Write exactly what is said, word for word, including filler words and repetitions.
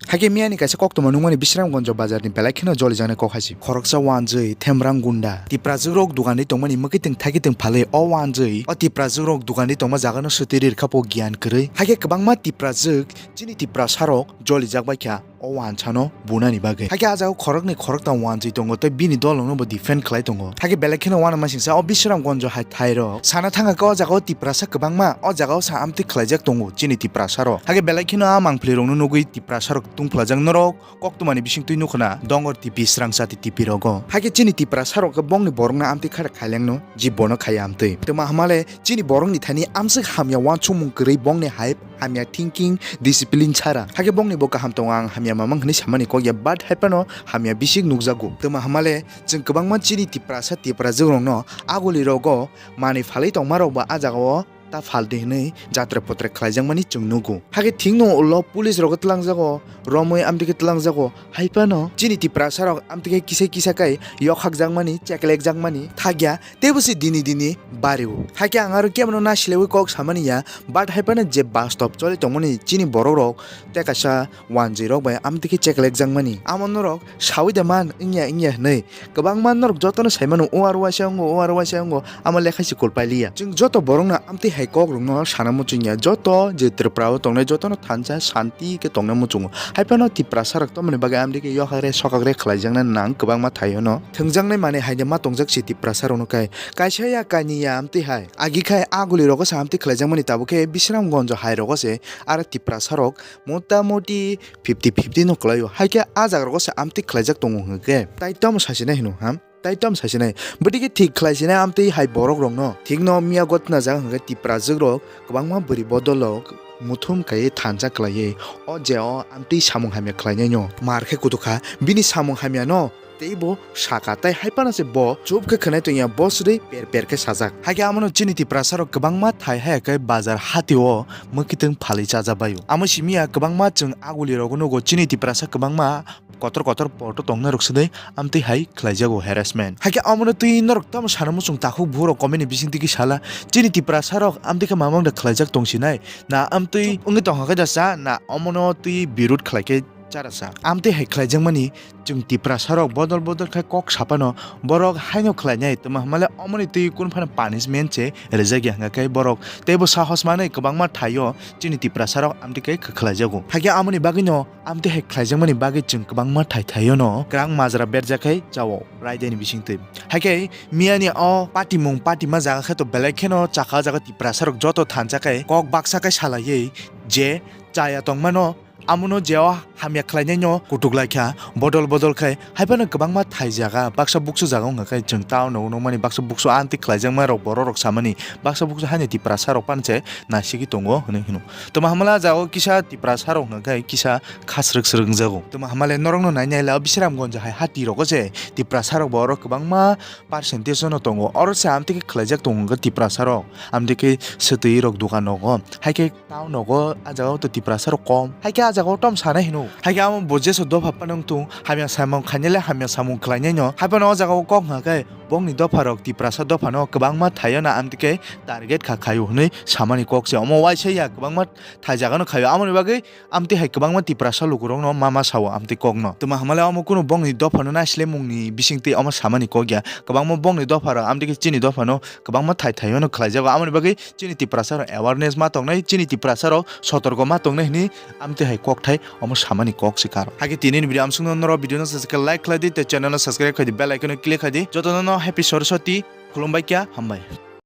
Hakhe miyani kaisa koktwma nukmani Bisramganj bazarni belai kheno jolijaknai kok hai se. Khoroksa wanjwi Themrang Gunda Tiprajwk rok dukandi tongmani mwkhitwng thaikitwng phalwi o wanjwi o Tiprajwk rok dukandi tongma jagano swtwi rirkha po giyan kwrwi. Hakhe kwbangma Tiprajwk chini Tiprasa rok jolijak bai kha o wansano bunani bagwi. Hakhe ah jagao khoroknwi khoroktham wanjwi tongo tei bini dolrokno bo defend khlai tongo. Hakhe belai kheno uanamasingcha o Bisramganj hai thairok sana thangkha khe o jagao Tiprasa kwbangma o jagao sa amtwi khlaijak tongo chini Tiprasa rok. Hakhe belai kheno a mangpili rokno nugwi Tiprasa rok tungphlajak norok koktwmani bisingtwi nukhuna Dongor T P, Srangchati T P rogo. Hakhe chini Tiprasa rok khe bongni borokno amtwi khare khailengno jibbono khaiya amtwi. Twma hamale chini borokni thani amswk hamya uansukmung kwrwi bongni hai hamya thinking, discipline sara. Hakhe bongni bo kaham tongo ang hamya mamang hwnwi samani kok ya, but hai phano hamya bisik nukjago. Twma hamale chwng kwbangma chini Tiprasa Tiprajwk rokno aguli rogo manwi phalwi tongma rok bo ah jagao ta phaldi hwnwi jatra potra khlaijakmani chwng nugo. Hakhe thikno ulo police rogo twlangjago, romwi amtwi khe twlangjago. Hai phano chini Tiprasa rok amtwi khe kisa kisa kai yokhakjakmani, cheklekjakmani thakya. Teibo se dini dini bario. Hakhe ang aro kebono nasilewi kok samani ya, but hai phano je bastob choli tongmani chini borok rok tei kaisa wanjwi rok bai amtwi khe cheklekjakmani. Amo norok sawi da man wngya wngya hwnwi. Kwbangma norok jotono saimano o aro waisa wngo, o aro waisa wngo, amo lekha sikul pailiya. Chwng joto borokno amtwi hai kok rokno sana muchungya. Joto je Tripura o tongnai jotono thansa shanti khe tongna muchungo. Hai phano Tiprasa rok tomoni bagwi amtwi khe yokhakre sokakre khlaijaknai nang kwbangma thaio no. Thwngjaknai manwi hai de ma tongjak si Tiprasa rokno kai. Kaisa ya kaini ya amtwi hai. Agi khai aguli rogo sa amtwi khlaijakmani tabuk khe Bisramganj hai rogo se aro Tiprasa rok motamoti fifty fifty no kwlaio. Hai khe ah jaga rogo se amtwi khlaijak tongo hwnkhe. Tai tamo sasinai hino ham? Tai tamo sasinai. Bwtwi khe thik khlaisinai amtwi hai borok rokno. Thikno miya gotna jaga hwnkhe Tiprajwk rok kwbangma bwrwi bodol rok muthum kaiwi thansa khlaiwi o je o amtwi samung hamya khlainaino mar khe kutukha. Bini samung hamyano tei bo saka, tei hai phano se bo chup khe khwnai tongya, bo sri per per khe sajak. Hakhe amono chini Tiprasa rok kwbangma thai haya khe bazar hati o mwkhitwng phalwi chajabaio. Amo simi ya kwbangma chwng aguli rogo nugo chini Tiprasa kwbangma kotor kotor poto tongna rok swnwi amtwi hai khlaijago harassment. Hakhe amono twi norok tamo sana muchung takhuk buhrok comment ni bisingtwi khe sala chini Tiprasa rok amtwi khe mamang da khlaijak tongsinai na amtwi wngwi tongkha khe da cha na omono twi birud khlai khe charasa. Amtwi hai khlaijakmani chwng Tiprasa rok bodol bodol khai kok saphano borok haino khlainai, twma hwnmale omoni twi kunu phano punishment se rijak ya hwnkha khe borok teibo sahos manwi kwbangma thaio chini Tiprasa rok amtwi khe khlaijago. Hakhe amoni bagwino amtwi hai khlaijakmani bagwi chwng kwbangma thai thaio no kwrang majra berjak khai chao raidani bisingtwi. Hakhe miyani o patimung patima jaga khe to belai kheno chakha jaga Tiprasa rok joto thansa khai kok baksa khai salaiwi je chaya tongmano. Amono je o hamya khlainaino kutuk lai kha, bodol bodol khai, hai phano kwbangma thai jaga, baksa buksu jaga wngkha khe chwng town o nukmani baksa buksu amtwi khlaijakma rok borok rok samani, baksa buksu haino Tiprasa rok phano se naisiki tongo hwnwi hino. Twma hamala jagao kisa Tiprasa rok hwnkha khe kisa kha swrwk swrwk wngjago. Twma hamale norokno nainai la Bisramganj hai hati rogo se Tiprasa rok borok kwbangma percentage no tongo. Oro se amtwi khe khlaijak tongo hwnkhe Tiprasa rok, amtwi khe swtwi rok dukan rogo, hai khe town nogo ah jagao to Tiprasa rok kom. Hai khe ah jagao tom sanai hino. Hai khe amo bo jesu dopha phano wngthung, hamya samung khainai le hamya samung khlainai no. Hai phano o jagao kok hwnkha khe bongni dopha rok Tiprasa dopha no kwbangma thaio na amtwi khe target kha khaio hwnwi samani kok se. Omo uaisa ya kwbangma thai jaga no khaio. Amoni bagwi amtwi hai kwbangma Tiprasa lukurok no ma ma sao amtwi kok no. Twma hamale omo kunu bongni dopha no naisle mungni bisingtwi omo samani kok ya. Kwbangma bongni dopha rok amtwi khe chini dopha no kwbangma thai thaio no khlaijago. Amoni bagwi chini Tiprasa rok awareness ma tongnai, chini Tiprasa rok sotorko ma tongnai hwnwi amtwi hai kokthai omo samani kok se karo. Hakhe tini ni video amsukno norok video no subscribe, like khlai di tei channel no subscribe khai di, bell icon no click khai di. Jotono no happy Saraswati, khulumbai kya, hambai.